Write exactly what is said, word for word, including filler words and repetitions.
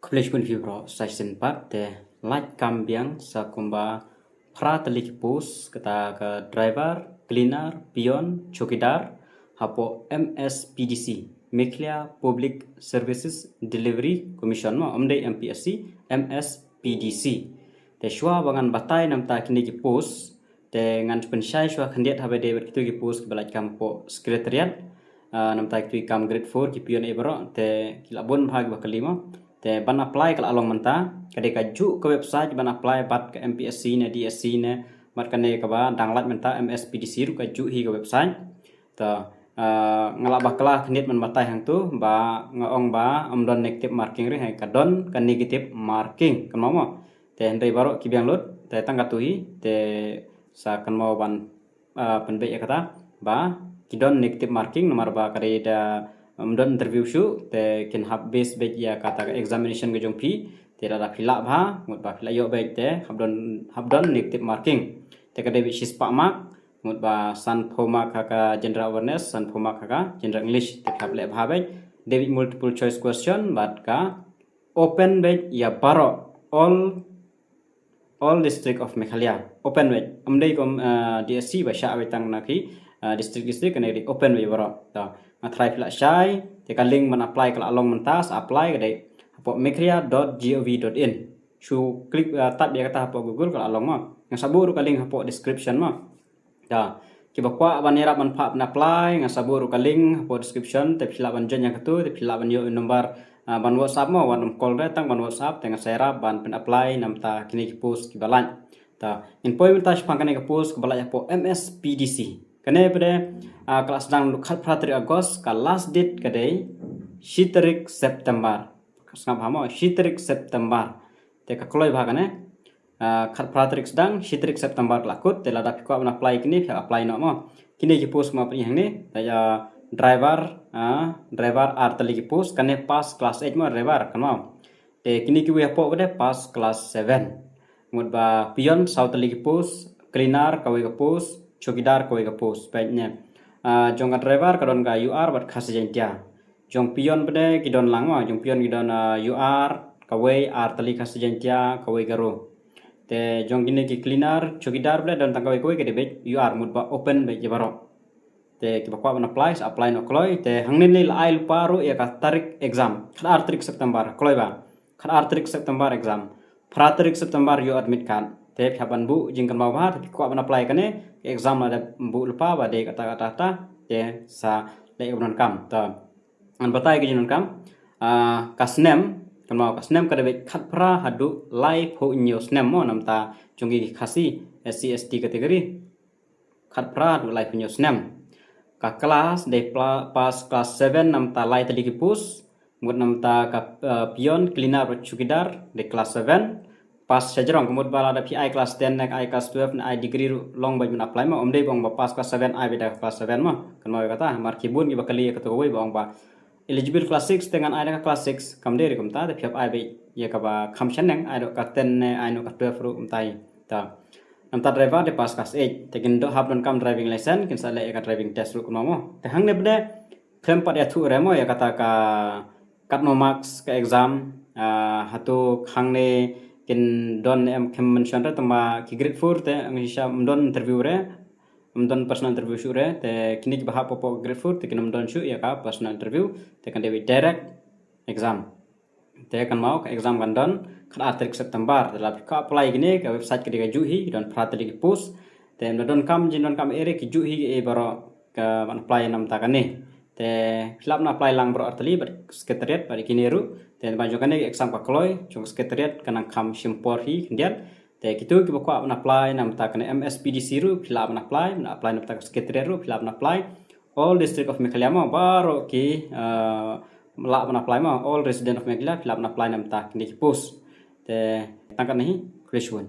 Khublei shibun phi baroh sa shisien pat. Te lait kam biang sa kumba phra tylli ki post, kata ka driver, cleaner, peon, chowkidar hapoh M S P D C, Meghalaya Public Services Delivery Commission, mo, ym dei M P S C, M S P D C. Te shuwa ba ngan batai namta kine ki post, te ngan pynshai shuwa khyndiat haba dei bad kito ki post kiba lait kam hapoh secretariat. Ah, namta kito ki kam grade four, ki peon, eh, baroh, te ki la bun bha kiba kylli, mo. Te ban apply ka la long mynta, ka dei kajuh ka website ban apply bad ka M P S C ne, D S C ne, bad kane kaba dang lait mynta M S P D C ruh kajuh hi ka website. Te, ah, nga la bakla khyndiat ban batai hangto ba nga ong ba ym don negative marking re, hynrei ka don ka negative marking, kynmaw, mo. Te hynrei baroh ki biang lut, te tang kato hi, te sa kynmaw ban, ah, pynbeit ïa kata ba ki don negative marking namar ba ka dei da, um, don interview shuh, te kin hap base beit ïa kata ka examination ka jong phi. Te lada phi lah bha, mut ba phi lah ïoh beit, te hap don, hap don negative marking. Te ka dei beit shispah mark, mut ba sanphew mark ha ka general awareness, sanphew mark ha ka general English, te hap leh bha beit. Dei beit multiple choice question bad ka open beit ïa baroh, all, all district of Meghalaya. Open beit. Ym dei kum, ah, D S C ba shah beit tang na ki, ah, district, district, kane ka dei open beit ïa baroh. To, nga tharai phi lah shai, te ka link ban apply ka la long mynta, sa apply ka dei hapoh meghalaya dot gov dot in. Shu click, ah, type ïa kata hapoh Google ka la long, mo. Nga sa buh ruh ka link hapoh description, mo. Da, kiba kwah ban ïarap ban phah ban apply, nga sa buh ruh ka link hapoh description, te phi lah ban join ïa kato, te phi lah ban ïoh number, ah, ban WhatsApp, mo, wat nym call re, tang ban WhatsApp, te nga sa ïarap ban pyn apply namta kine ki post kiba lait. Da, ngin poi mynta shaphang kane ka post kaba lait hapoh M S P D C. Kane pat de, ah, ka la sdang naduh khatphra tarik August, ka last date ka dei shi tarik September. Sngap bha, mo, shi tarik September. Te ka kloi bha kane. Ah, khatphra tarik sdang, shi tarik September ka la kut, te lada phi kwah ban apply kine, phi apply noh, mo. Kine ki post ma phi hangne, te ïa driver, ah, driver ar tylli ki post, kane pass class eight, mo, driver, kynmaw. Te kine kiwei hapoh pat de pass class seven. Mut ba peon saw tylli ki post, cleaner kawei ka post, chowkidar kawei ka post, peit ne. Ah, jong ka driver ka don ka U R bad Khasi Jaiñtia. Jong peon pat de ki don lang, mo, jong peon ki don, ah, U R kawei, ar tylli Khasi Jaiñtia, kawei Garo. Te jong kine ki cleaner, chowkidar pat de don tang kawei kawei, ka dei beit U R, mut ba open beit ïa baroh. Te kiba kwah ban apply, sa apply noh kloi. Te hangne la ai lypa ruh ïa ka tarik exam, khatar tarik September, kloi ba. Khatar tarik September exam. Phra tarik September ïoh admit card. Te phi hap ban buh jingkynmaw bha, te phi kwah ban apply kane, exam la dep buh lypa ba dei kata kata kata, te sa leh ïa ka jingdonkam. To, ngan batai ka jingdonkam. Ah, ka snem, kynmaw, ka snem ka dei beit khatphra haduh laiphew hynñiew snem, mo, namta jong ki Khasi, S C, S T category. Khatphra haduh laiphew hynñiew snem. Ka class dei pla-, pass class seven namta lai tylli ki post. Mut namta ka, eh, peon, cleaner bad chowkidar dei class seven. Pass shajrong, ka mut ba lada phi ai class ten ne ai class twelve ne ai degree ruh long beit ban apply, mo, ym dei ba ong ba pass class seven ai beit da ka class seven, mo. Kynmaw ïa kata, namar ki bun kiba kylli ïa kato kawei ba ong ba eligible class six te ngan ai da ka class six, kam dei ruh kumta, te phi hap ai beit ïa kaba kham shaneng, ai noh ka ten ne ai noh ka twelve ruh kumta hi. Ta. Namta driver dei pass class eight, te kin doh hap donkam driving license, kin sa leh ïa ka driving test ruh kumno, mo. Te hangne pat de khlem pat ïathuh re, mo, ïa kata ka katno marks ka exam, ah, hato hangne kin don ne em, khlem mention re, tangba ki grade four te ang shisha ym don interview re, ym don personal interview shuh re, te kine kiba hap hapoh grade four te kin ym don shuh ïa ka personal interview, te kan dei direct exam. Te kynmaw ka exam kan don khatar tarik September. Te lada phi kwah apply kine, ka website ka dei kajuh hi, ki don phra tylli ki post. Te ym donkam jingdonkam ei ei re, kijuh hi ei baroh kiban apply namta kane. Te phi lah ban apply lang baroh ar tylli bad secretariat bad kine ruh. Te ban jong kane ka exam ka kloi, jong secretariat ka nang kham shim por hi khyndiat. Te kito kiba kwah ban apply namta kane M S P D C ruh phi lah ban apply, ban apply namta ka secretariat ruh phi lah ban apply. All district of Meghalaya, mo, baroh ki, eh, lah ban apply, mo, all resident of Meghalaya phi lah ban apply namta kine ki post. Te tang katne hi, khublei shibun.